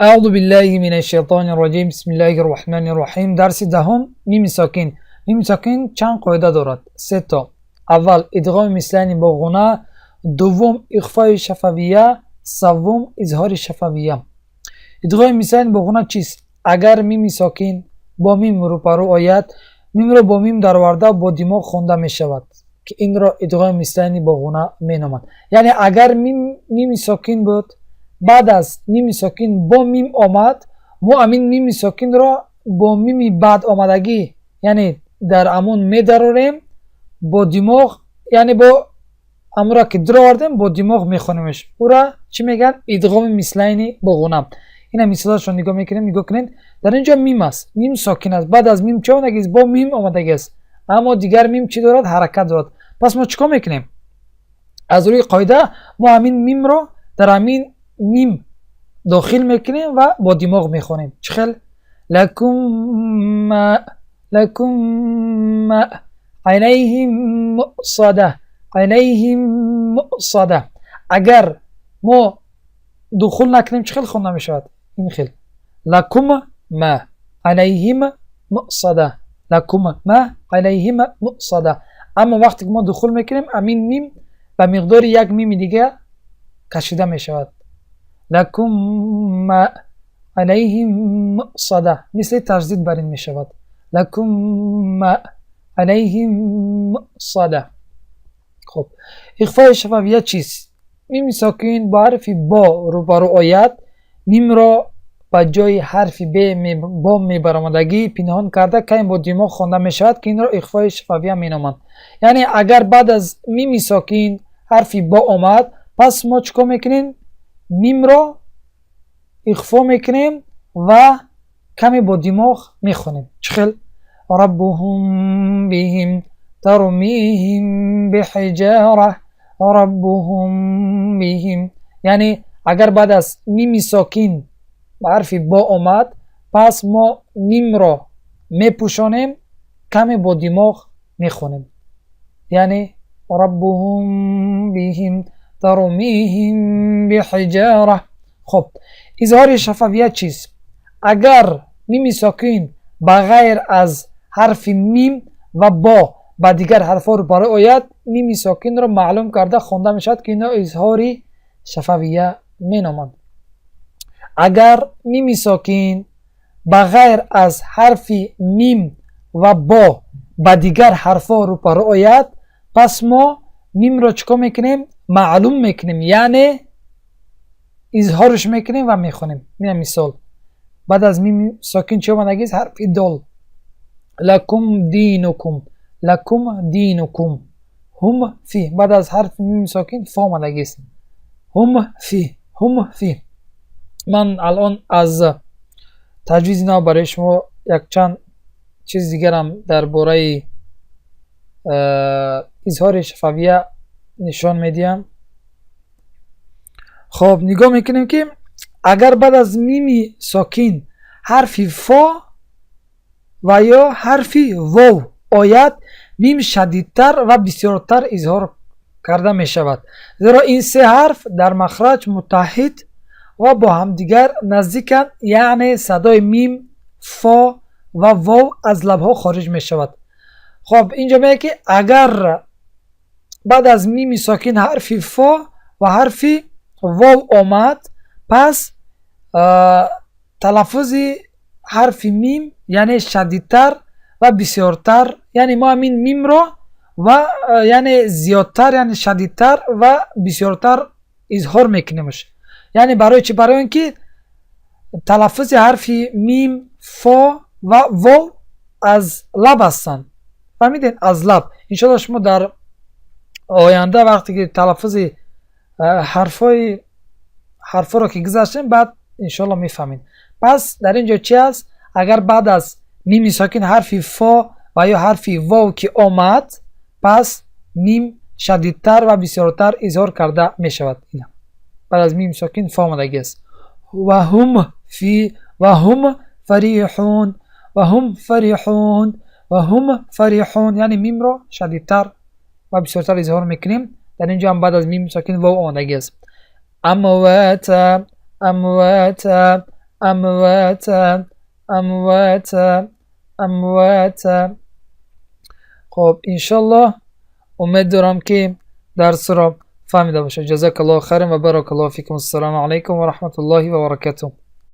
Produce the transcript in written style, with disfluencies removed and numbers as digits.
أعوذ بالله من الشیطان الرجیم. بسم الله الرحمن الرحیم. درس دهم، میم ساکن. میم ساکن چند قاعده دارد؟ سه تا. اول ادغام مثلین با غنه، دوم اخفای شفویه، سوم اظهار شفویه. ادغام مثلین با غنه چیست؟ اگر میم ساکن با میم روبرو آید، میم را با میم درآورده با دماغ خوانده می شود که این را ادغام مثلین با غنه می نامند. یعنی اگر میم میم ساکن بود، بعد از میم ساکن با میم آمد، ما امین میم ساکن را با میم بعد آمدگی، یعنی در امون میدراریم با دماغ، یعنی با امورا که درآوردیم با دماغ میخوانیمش. او را چی میگن؟ ادغام مثلین با غنه. اینا مثالش رو نگاه میکنیم. نگاه کنین، در اینجا میم است، میم ساکن است. بعد از میم چه آمدگی است؟ با میم آمدگی است، اما دیگر میم چی دارد؟ حرکت دارد. پس ما چیکار میکنیم؟ از روی قاعده ما همین میم رو در همین میم داخل میکنیم و با دماغ میخوانیم. چخل؟ لكم ما، لكم ما، علیهم مؤصده، علیهم مؤصده. اگر ما دخول نکنیم چخل خونده میشود؟ این خیل: لكم ما علیهم مؤصده، لكم ما علیهم مؤصده. اما وقتی که ما دخول میکنیم، امین میم به مقدار یک میم دیگه کشیده میشود. لكم ما علیهم مؤصده، مثل تشدید بر این میشود. لكم ما علیهم مؤصده. خب، اخفای شفویه چیست؟ میم ساکن با حرف با روبرو آید، میم را به جای حرف ب با میبرآمدگی پنهان کرده که با دماغ خوانده میشود که این را اخفای شفویه مینامند. یعنی اگر بعد از میم ساکن حرف با آمد، پس ما چیکار میکنیم؟ میم را اخفا میکنیم و کمی با دماغ میخونیم. چخل؟ ربهم بهم ترمیهم بحجاره، ربهم بهم. یعنی اگر بعد از میم ساکن حرف با آمد، پس ما میم را میپوشانیم، کمی با دماغ میخونیم، یعنی ربهم بهم ترمیهم بحجاره. خب، اظهار شفویت چیست؟ اگر میم ساکن بغیر از حرف میم و با به دیگر حرفا رو برای آید، میم ساکن را معلوم کرده خوانده میشود که اینا اظهار شفویه مینامند. اگر میم ساکن بغیر از حرف میم و با به دیگر حرفا رو برای آید، پس ما میم را چیکار میکنیم؟ معلوم میکنیم، یعنی اظهارش میکنیم و میخونیم. این مثال، بعد از میم ساکن چه آمدگی است؟ حرف دال. لكم دینکم، لكم دینکم. هم فی، بعد از حرف میم ساکن فا آمدگی است. هم فی، هم فی. من الان از تجویز اینا برای شما یک چند چیز دیگرم درباره اظهار شفویه نشان میدیم. خب، نگاه میکنیم که اگر بعد از میم ساکن حرف فا و یا حرف واو آید، میم شدیدتر و بسیارتر اظهار کرده می شود، زیرا این سه حرف در مخرج متحد و با همدیگر نزدیکند، یعنی صدای میم، فا و واو از لبها خارج می شود. خب، اینجا میگه که اگر بعد از میم ساکن حرف فا و حرف واو آمد، پس تلفظ حرف میم یعنی شدیدتر و بسیارتر، یعنی ما همین میم را و یعنی زیادتر، یعنی شدیدتر و بسیارتر اظهار میکنیمش. یعنی برای چی؟ برای اینکه تلفظ حرف میم، فا و واو از لب هستند. فهمیدین؟ از لب. انشالله شما در آینده وقتی که تلفظ حرفای حرفا رو که گذاشتیم، بعد انشالله میفهمین. پس در اینجا چی است؟ اگر بعد از میم ساکن حرف فا و یا حرف واو که آمد، پس میم شدیدتر و بسیارتر اظهار کرده می شود. اینا بعد از میم ساکن فا آمدگی است. و هم فی، و هم فرحون، و هم فرحون، و هم فرحون. یعنی میم را شدیدتر و بسیارتر اظهار میکنیم. در اینجا هم بعد از میم ساکن واو آمدگی است. امواتا، امواتا. أمواتا، أمواتا، أمواتا. خب، انشالله امید دارم که درس را فهمیده باشه. جزاك الله خيرا وبارك الله فيكم. السلام عليكم ورحمة الله وبركاته.